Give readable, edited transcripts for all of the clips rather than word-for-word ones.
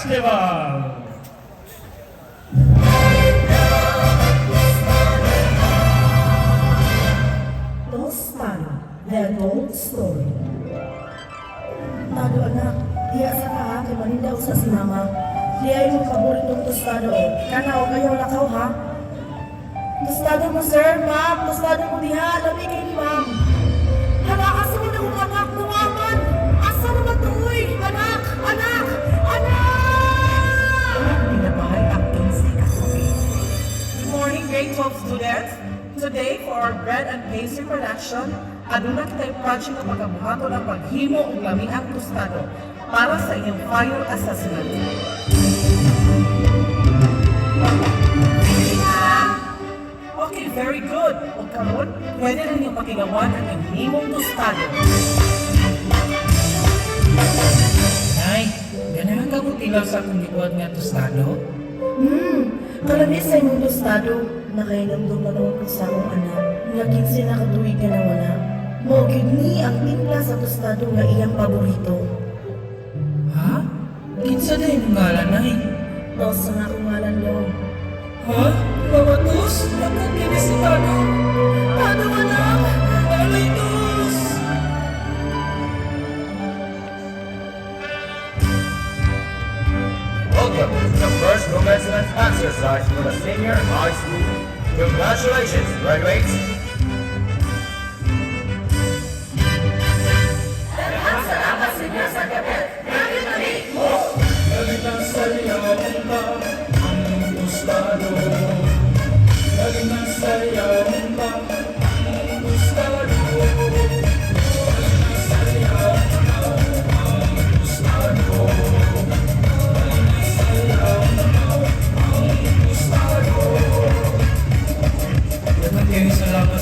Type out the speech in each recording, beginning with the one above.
Festival. Tostado, The Adult Story. Tado, anak, diha sa ka ha, kay malindaw sa si mama. Diha yung paboritong tostado o. Kana o kayo lakaw ha. Tostado mo, sir, ma'am, tostado mo diha, lami kay ni ma'am. Hala, asa man akong anak, nuwaman? Asa naman to, uy? Anak, anak, anak! Pinabay ang 15 ka tuig. Good morning, grade 12 students. Today, for our bread and pastry production, aduna kitay project nga pagabuhaton ang paghimo og lamiang tostado para sa inyong final assessment. Okay, very good. O karon, pwede na ninyong pakigawan ang inyong himong tostado. Nay, ganahan ka mo tilaw sa akong gibuhat nga tostado? Kalami sa imong tostado, nakainamdom na naman po sa akong anak, nga 15 na katuig ka na wala. Mao gyud ni ang timpla sa tostado nga iyang paborito. Ha? Kinsa na imong ngalan, Nay? Tos ang akong ngalan yo. Ha? Mama Tos? Ako kini si Tado. Tado, anak! Alay, Tos! Welcome to the first commencement exercise for the senior high school. Congratulations, graduates! Galing na ang tostado. Galing na ang tostado. Galing na ang tostado. Galing na ang tostado. Daghang kaayo salamat.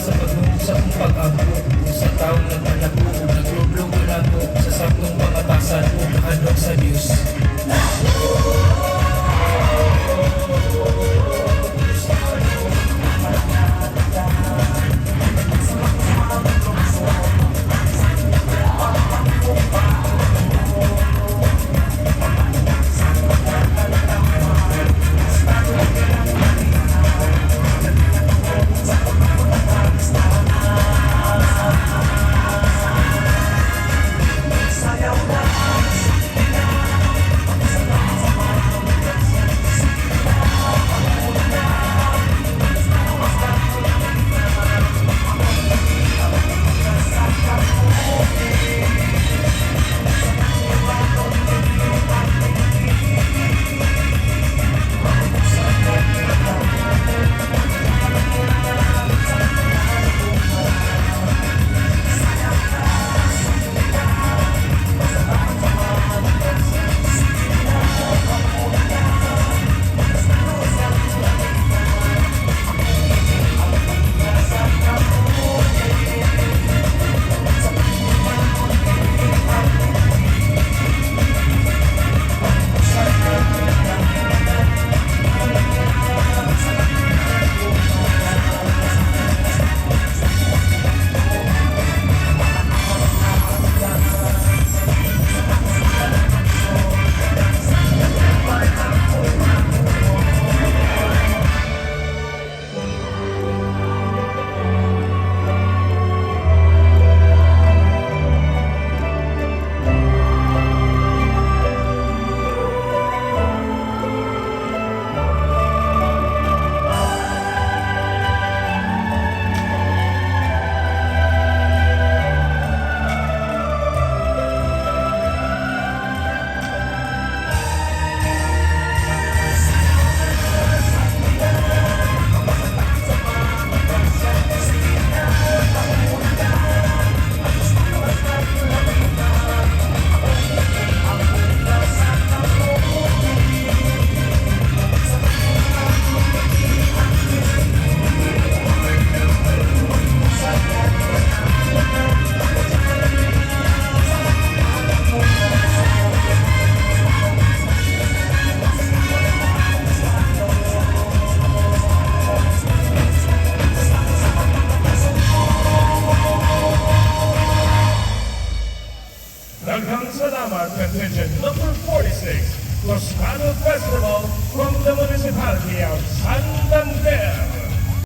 Tostado Festival from the municipality of San